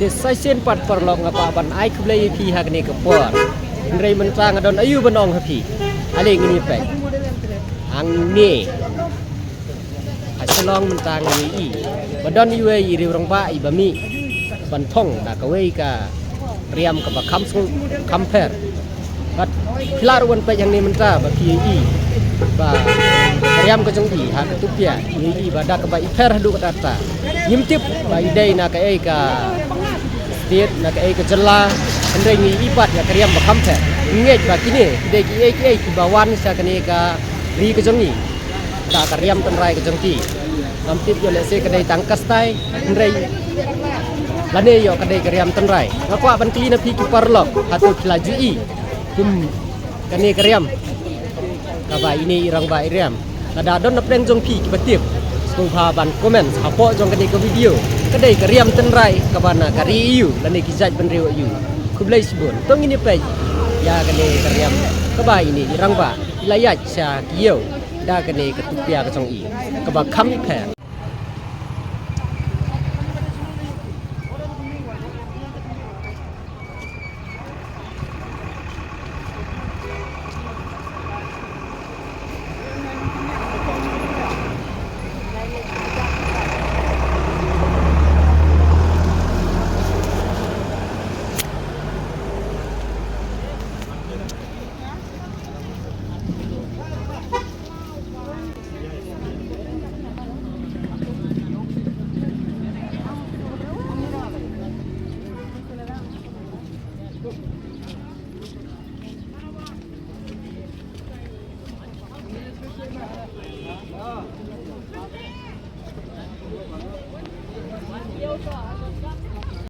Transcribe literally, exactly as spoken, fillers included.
Sa shisien pat paralok nga kwah ban ai khublei ïa phi ha kane ka por. Hynrei mynta nga don aïu ban ong ha phi. Ale ngin ïa peit. Hangne ha Shillong mynta ngi ïohi ba don iwei i riew rangbah iba mih ban thong da kawei ka riam kaba kham sngewkham pher. Bad phi lah ruh ban peit hangne mynta ba phi ïohi ba ka riam ka jong i ha ka Tupia ïohi ba da kaba i pher haduh katta katta. Ngim tip ba i dei na kaei ka state, na kaei ka jylla, hynrei ngi ïohi pat ïa ka riam ba kham pher. Ngi ngeit ba kine ki dei kiei kiei kiba wan sha kane ka ri ka jong ngi da ka riam tynrai ka jong ki. Ngam tip ïoh lehse ka dei tang ka style, hynrei lane ïoh ka dei ka riam tynrai. Nga kwah ban kylli na phi ki paralok, hato phi la ju ïohi kum kane ka riam kaba ine i rangbah i riam? Lada don na pdeng jong phi kiba tip, sngewbha ban comment hapoh jong kane ka video. Ka dei ka riam tynrai kaba na ka ri aïu lane ki jaitbynriew aïu? Khublei shibun. To ngin ïa peit ïa kane ka riam kaba ine i rangbah i la ïaid sha ki ïew da kane ka Tupia ka jong i kaba kham i pher.